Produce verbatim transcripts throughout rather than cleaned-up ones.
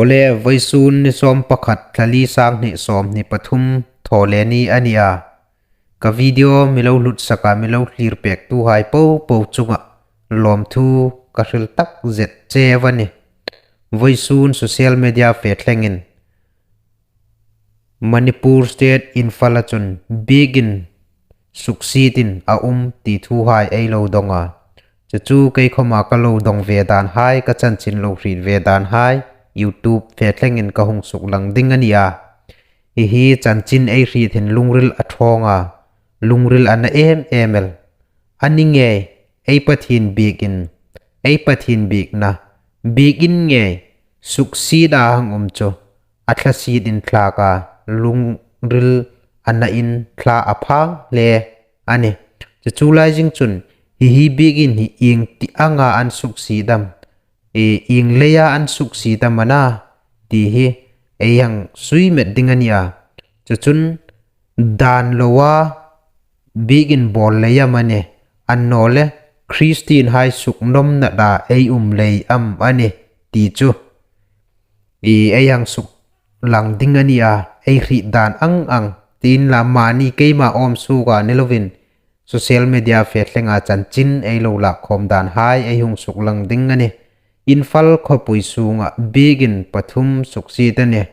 Awle, vawisun ni sawm pakhat, thla li, sang hni sawmhni pathum, Thawleni a ni a. Ka video mi lo hlut sak a, mi lo thlir pektuhai popo chunga lawmthu ka hril takzet cheu a nih. Vawisun social media fe thlengin Manipur State Imphal-a chun biekin suksietin a um ti thuhai ei lo dawng a. Chu chu kei khawma ka lo dawng ve danhai, ka chanchin lo hriet ve danhai, YouTube fe thlengin ka hung suklang ding a ni a. Hi hi chanchin ei hriet hin lungril a ṭhawng a, lungril a na em em el. A ni ngei, ei Pathien biekin, ei Pathien biekna, biekin ngei, suksiet a hang um chu, a thlasietin thlak a, lungril a nain thla a phang hle a nih. Chu chu lai zing chun, hi hi biekin hi ieng ti anga an suksiet am, i, ieng leia an suksiet am a na, ti hi ei hang sui met ding a ni a. Chu chun dan loa biekin bawl lei am a nih, annawleh Kristienhai suknawmnata ei um lei am a nih, ti chu i ei hang suklang ding a ni a, ei hriet dan ang ang. Ti inla mani keima awm suoka ni lovin, social media fe thlenga chanchin ei lo lak khawm danhai ei hung suklang ding a nih. Imphal khawpui sunga biekin pathum suksiet a nih.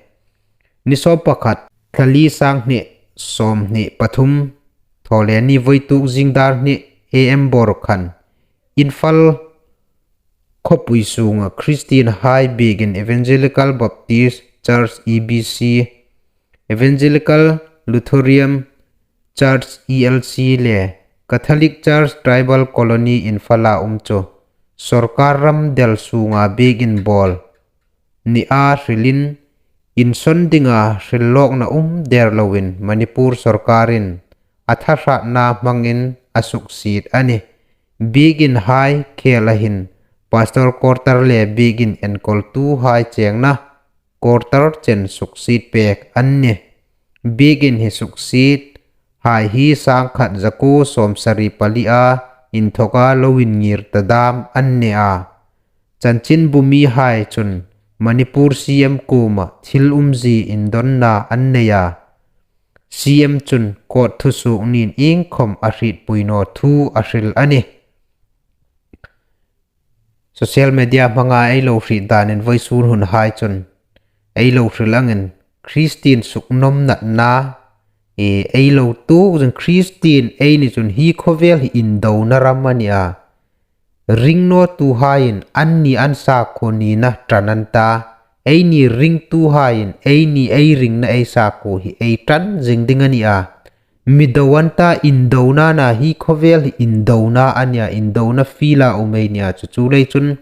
Ni sawm pakhat, thla li, sang hni sawmhni pathum, Thawleni vawituk zing dar hni A M bawr khan Imphal khawpui sunga Kristienhai biekin Evangelical Baptist Church, E B C, Evangelical Lutheran Church, E L C, le Catholic Church Tribal Colony Imphal-a um chu sawrkar ram del sunga biekin bawl nia hrilin, insawn dinga hrillawkna um der loin Manipur sawrkarin a tha hratna hmangin a suksiet a nih. Biekinhai khela hin Pastor quarter le biekin enkawltuhai chengna quarter chen suksiet pek an nih. Biekin hi suksiet hai hi sangkhat zakuo sawmsari palia inthoka lo inngir ta dam an ni a. Chanchinbu mihai chun Manipur C M kuoma thil umzie indonna an nei a. C M chun court thusuok nin iengkhawm a hrietpui naw thu a hril a nih. Social media hmanga ei lo hriet danin vawisun hunhai chun ei lo hril angin Kristien suknawmnatna, e, ei lo tuok zing. Kristien ei ni chun hi khawvel hi indona ram a ni a. Ringnawtuhaiin anni an sakhuo nina ṭan an ta. Eini ringtuhaiin eini ei ringna ei sakhuo hi ei ṭan zing ding a ni a. Mi do an ta, indona a na, hi khawvel hi indona a ni a, indona fiela um ei ni a, chu chu lei chun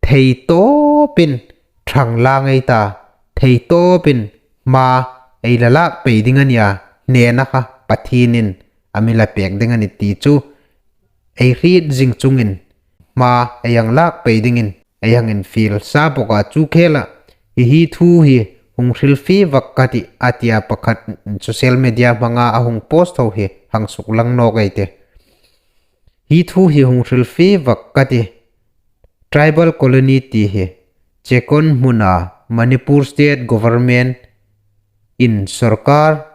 thei tawpin ṭhang lang ei ta, thei tawpin hma ei la lak pei ding a ni a, hnena kha Pathienin a mi la pek ding a nih ti chu ei hriet zing chungin hma ei hang lak pei dingin ei hang infiel sa bawk a. Chu khela hi hi thu hi hung hril fie vak ka tih a tia pakhat social media hmanga a hung post ho hi hang suklang nawk ei tih. Hi thu hi hung hril fie vak ka tih. Tribal Colony ti hi Chekon hmuna Manipur State Government in sawrkar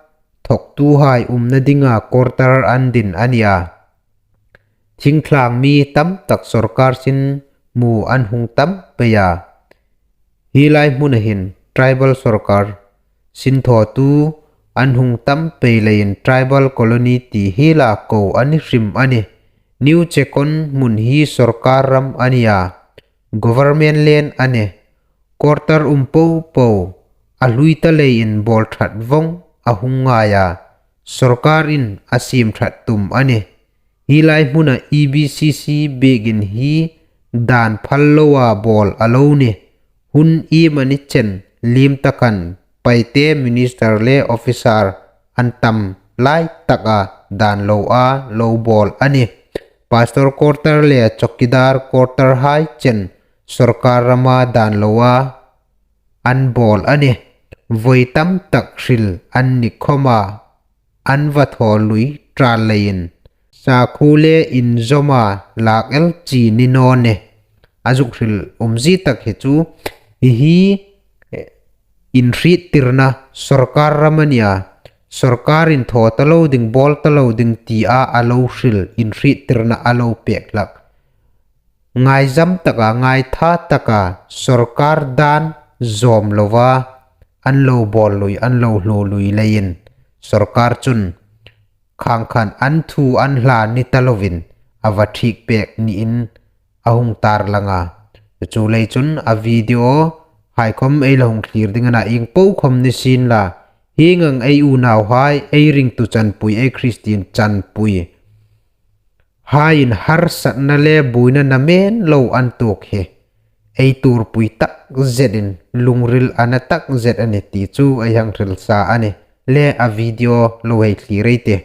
thawktuhai umna dinga quarter an din a ni a. Thingtlang mi tam tak sawrkar sin hmu an hung tam pei a. Hi lai hmuna hin tribal sawrkar sinthawtu an hung tam pei leiin Tribal Colony ti hi la ko a ni hrim a nih. New Chekon hmun hi sawrkar ram a ni a, government land a nih. Quarter um popo a hlui ta leiin bawl ṭhat vawng a hung ngai a, sawrkarin a siem ṭhat tum a nih. Hi lai hmuna E B C C biekin hi dan phal loa bawl a lo nih. Hun iemani chen liem takin Paite minister le officer an tam lai taka dan loa lo bawl a nih. Pastor quarter le chowkidar quarter hai chen sawrkar rama dan loa an bawl a nih. Voi tam tak hril an ni khawma an va thaw lui ṭal leiin sakhuo le inzawma lak el chi ni naw nih. A zuk hril umzie tak hi chu hi hi inhriettirna sawrkar ram a nia, sawrkarin thaw ta lo ding, bawl ta lo ding tia a lo hril inhriettirna a lo pêk hlak. Ngaizam taka, ngaitha taka, sawrkar dân zâwm lova an lo bawl lui, an lo hluo lui leiin sawrkar chun khang khan an thu an hla ni ta loin a va ṭhiekpêk niin a hung târ lang a. Chuleiin chun a video hai khawm ei la hung thlir ding a na, ieng po khawm ni sienla, hieng ang ei unauhai, ei ringtu chanpui, ei Kristien chanpui haiin harsatna le buoina namen lo an tuok hi ei tuorpui tak zetin lungril a na tak zet a nih ti chu ei hang hril sa a nih. Le a video lo hei thlir ei tih.